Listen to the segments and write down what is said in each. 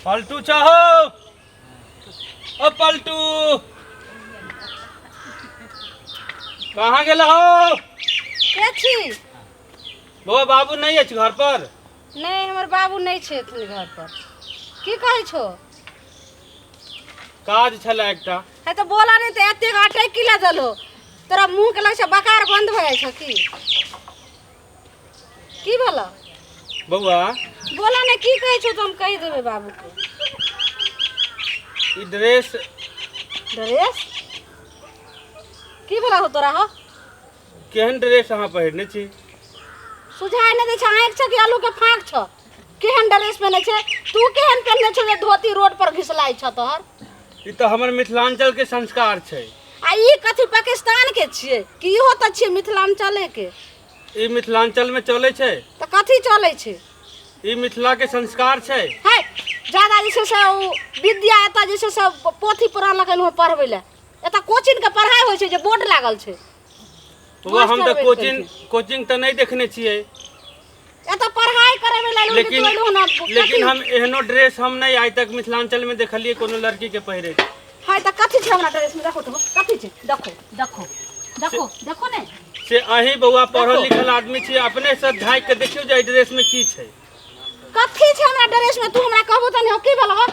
पलटू चाहो, ओ पलटू, कहाँ गेल हो? के छी? बौआ, बाबू नहि अछि घर पर? नहि, हमर बाबू नहि छै एखन घर पर। की कहै छो? काज छलै एकटा। है तऽ बोला नहि तऽ एतेक अटैक की लए देलहो? तोरा मुँह के लगै छै बकार बंद भऽ जाइ छौ की? की भेलो? बौआ, बोला ने, की कहै छौ तऽ हम कहि देबै बाबूके। ई ड्रेस। ड्रेस की भेला हो तोरा हो? केहन ड्रेस अहाँ पहिरने छी? सुझाय नहि दै छै। आँखि छौ कि आलू के फाँक छौ? केहन ड्रेस पहिने छै तू? केहन पहिने छौ जे धोती रोड पर घिसलाइ छौ तोहर? ई तऽ हमर मिथिलांचल के संस्कार छै। आ ई कथी पाकिस्तान के छियै कि? इहो तऽ छियै मिथिलांचले के। ई मिथिलांचल में चलै छै। तऽ कथी चलै छै? ई मिथिला के संस्कार छै। है, ज्यादा जे छै से ओ विद्या एतऽ जे छै से पोथी पुरान लग एलहुँ पढ़बै लए। एतऽ कोचिंग के पढ़ाइ होइ छै जे बोर्ड लागल छै? बौआ, हम तऽ मास्टर कोचिंग कोचिंग तऽ नहि देखने छियै। एतऽ पढ़ाइ करबै लए एलहुँ कि लेकिन तू एलहुँ हन? लेकिन हम एहनो ड्रेस हम नहि आइ तक मिथिलांचल में देखलियै कोनो लड़की के पहिरे। है, तऽ कथी छै हमरा ड्रेस में? देखो तो, कथी छै? देखो, देखो, देखो, देखो ने। से अहीं बौआ पढ़ल लिखल आदमी छी, अपने से झाँकि के देखियौ जे एहि ड्रेस में की छै। कथी छै हमरा ड्रेस में? तू हमरा कहबो तऽ नहि। की भेल हो?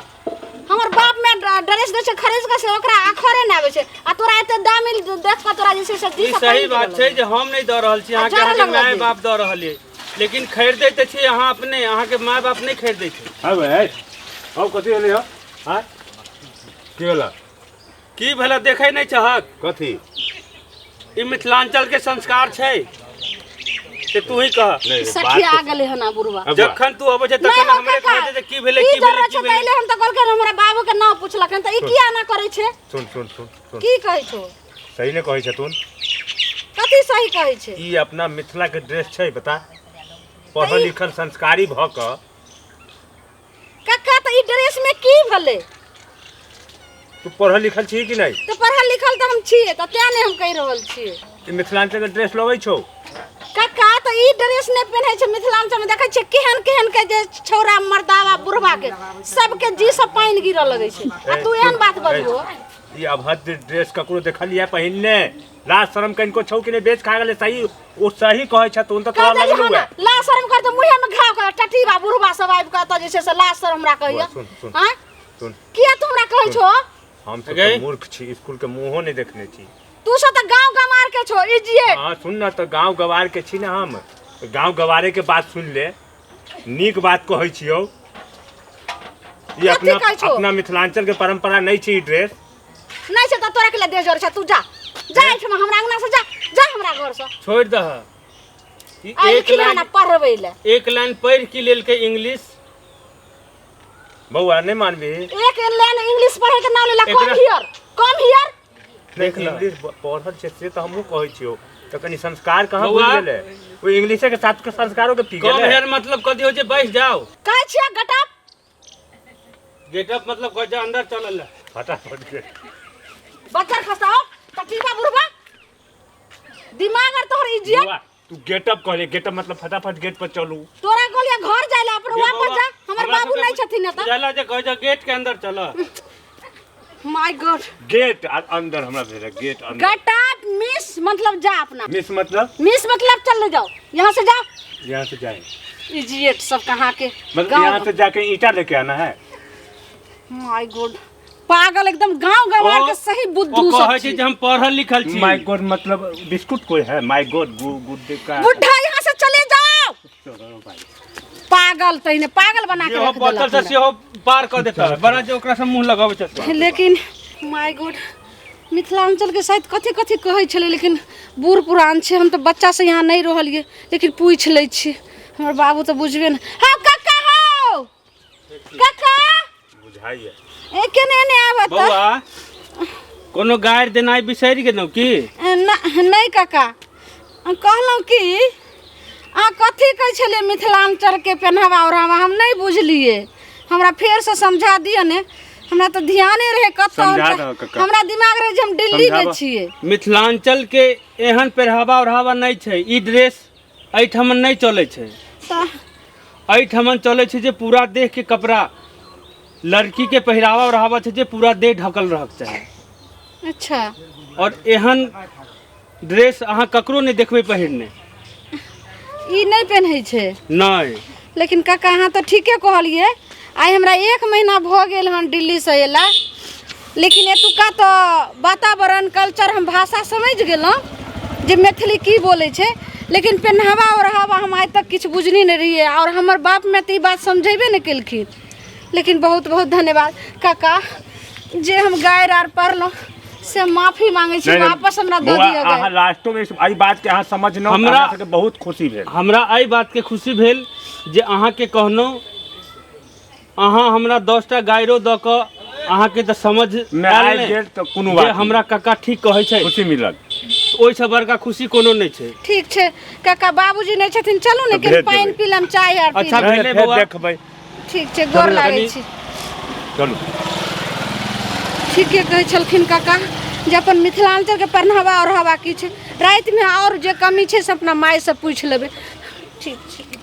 हमर बाप में ड्रेस दै छै खरीद के, से ओकरा अखरे नहि आबै छै, आ तोरा एते दामी देख कऽ तोरा जे छै से ई जी से सही पानि बात गिरऽ छै जे हम नहि दऽ रहल छी अहाँके, जरऽ अहाँके लगलक माय जे। बाप दऽ रहल अइ, लेकिन खरीदै तऽ छी अहाँ अपने, अहाँके माय बाप नहि खरीदै छै। हाँ भाई, हम कथी भेलै हँ? आँय, की भेला? की भेलै देखै नहि छहक? कथी? ई मिथिलांचल के संस्कार छै से तू ही कह। नहि रे, सखिया बात गेलै हन आ बुढ़वा। अब जखन तू अबै छै नहि तखन हो हमरे काका, कहै छै जे की भेलै, की की भेलै, जरूरत की छै? तऽ भेलै? एलै हन तऽ कहलकै हमरा बाबू के नाम पुछलक हन, तऽ ई किया एना करै छै? सुन, सुन, सुन, सुन। की कहै छौ? सही नहि कहै छथुन। कथी सही कहै छै? ई अपना मिथिला के ड्रेस छै, बता, पढ़ल लिखल संस्कारी भऽ कऽ। कक्का, तऽ ई ड्रेस में की भेलै? तू पढ़ल लिखल छी कि नहि? तऽ पढ़ल लिखल तऽ हम छियै, तऽ तें नहि हम कहि रहल छियै। ई मिथिलांचल के ड्रेस लगै छौ? कक्का, तऽ ई ड्रेस नहि पहिनै छै मिथिलांचल में? देखै छियै केहन केहन के जे छौड़ा मर्दावा बुढ़वा के सबके जी से पानि गिरऽ लगै छै, आ तू एहन बात बजबो? ई अभद्र ड्रेस ककरो देखलियै पहिनने? लाज शरम कनिको छौ कि नहि? बेच खा गेलै। सही, ओ सही कहै छथुन तऽ तोरा कह देली लगलू हन है। लाज शरम कर तऽ मुँहे में घाव कर। टटीबा बुढ़वा सब आबि कऽ एतऽ जे छै से लाज शरम हमरा कहैया। सुन, सुन। आँय? सुन। किया तू हमरा कहै छो? हम सब गई? तऽ मूर्ख छी, स्कूल के मुँहो नहि देखने छी। तू सब तऽ गाँव गमार के छो, इडियट। हाँ, सुन न, तऽ गाँव गवार के छी ने हम, तऽ गाँव गवारे के बात सुन ले, नीक बात कहै छियौ। ई कथी अपना कहै छौ? अपना मिथिलांचल के परंपरा नहि छै ई ड्रेस। नहि छै तऽ तोरा के लिए देह जर छै? तू जा, जा एहिठमा हमरा अंगना से, जा, जा हमरा घर से। छोड़ि दह ई। आ एक लिखिन लाइन हन पढ़बै ले। एक लाइन पढ़ि की लेलकै इंग्लिश? बौआ, नहि मानबी? एक लाइन इंग्लिश पढ़े के नाम लेला। कम एकरा- here, come here. नहि, देख ल। इंग्लिश पढ़ल छै से तऽ हमहूँ कहै छियौ, तऽ कनि संस्कार कहाँ बौआ। भूलि गेलै? ओ इंग्लिशे के साथ के संस्कारो के पी कम गेलै। हेयर मतलब कथी होइ छै? बैस जाओ। कहै छियै गटअप। गेटअप मतलब कहै छै अंदर चलल ले। फटाफट के बच्चा खसाओ तटीबा बुढ़बा, दिमाग आर तोहर इडियट। बौआ, तू गेटअप कहले, गेटअप मतलब फटाफट गेट पर चलू। तोरा कहलियै घर जाय ले, अपन ये वापस बौआ, जा। हमर हमरा बाबू सबके नहि छथिन एतऽ। बुझायल जे कहै छै गेट के अंदर चल। माय गॉड। गेट आ अंदर हमरा भेल गेट अंदर। गेट अप मिस मतलब जा अपना। मिस मतलब? मिस मतलब चल जाओ, यहाँ से जाओ। यहाँ से जाए। इडियट सब कहाँ के। मतलब गाँव। यहाँ से जाके ईंटा लेके आना है। माय गॉड, पागल एकदम, गांव गंवार के सही ओ बुद्धू सब कहै छै छी। जे हम पढ़ल लिखल छी। माय गॉड मतलब बिस्कुट कोई है? माय गॉड गुड का बुढ़ा, यहाँ से चले जाओ। चलो भाई। पागल तहिने पागल बना के जेहो रख बचल देलक छै हमरा। सेहो पार कऽ देतह, बड़ा जे ओकरा से मुँह लगाबै छै। लेकिन माय गॉड, मिथिलांचलके शायद कथी कथी कहै छलै, लेकिन बूढ़ पुरान छै, हम तऽ बच्चासँ यहाँ नहि रहलियै, लेकिन पूछि लै छी। हमर बाबू तऽ बुझबे नहि। हौ कक्का, हौ कक्का। बुझाइए। ए केने एने आबऽ तऽ। बौआ, कोनो गारि देनाइ बिसरि गेलहुँ की? नहि काका, कहलहुँ कि अहाँ कथी कहै छलियै मिथिलाञ्चलके पेन्हावा ओढ़ावा? हम नहि बुझलियै, हमरा फेरसँ समझा दिअ ने। हमरा तऽ ध्याने रहे कतऽ हम समझा तऽ- दहक कक्का। हमरा दिमाग रहे जे हम दिल्ली मे समझाबऽ। छियै मिथिलांचल के एहन पहिरावा ओढ़ावा नहि छै। ई ड्रेस एहिठाम नहि चलै छै। तऽ एहिठाम चलै छै जे पूरा देह के कपड़ा, लड़की के पहिरावा ओढ़ावा छै जे पूरा देह ढकल रहक चाही। अच्छा। और एहन ड्रेस अहाँ ककरो नहि देखबै पहिरने। ई नहि पहिनै छै? नहि। लेकिन काका, अहाँ तऽ ठीके कहलियै। आइ हमरा 1 महीना भऽ गेल हन दिल्लीसँ अयला, लेकिन एतुका तऽ वातावरण, कल्चर, हम भाषा समझि गेलहुँ जे मैथिली की बोलै छै, लेकिन पेन्हावा ओढ़ावा हम आइ तक किछु बुझने नहि रहियै, आओर हमर बाप माय तऽ ई बात समझेबे नहि केलखिन। लेकिन बहुत बहुत धन्यवाद काका, जे हम गारि आर पढ़लहुँ से माफी मांगै छी। नहि, नहि, वापस हमरा दऽ बौआ, दिअ अहाँ गारि। लास्टो में एहि बात के अहाँ समझलहुँ, हमरा सबके बहुत खुशी भेल। हमरा एहि बातके खुशी भेल जे अहाँके कहलहुँ, अहाँ हमरा 10टा गाइरो दऽ कऽ अहाँके तऽ समझ मे आयल आबि ने गेल तऽ कोनो जे बात नहि। हमरा काका ठीक कहै छै। खुशी मिलल। ओहिसँ बड़का खुशी कोनो नहि छै। ठीक छै काका, बाबूजी नहि छथिन, चलू ने तऽ कनि भेज पानि देबै। पी लेम, चाय आर पी अच्छा, लेब। भेलै नहि, फेर बौआ। देखबै। ठीक छै, गोर चलू, लागै कनि- छी। चलू। ठीके कहै छलखिन काका जे अपन मिथिलाञ्चलके पहनावा ओढ़ावा की छै। रातिमे आओर जे कमी छै से अपना मायसँ पूछि लेबै। ठीक छै।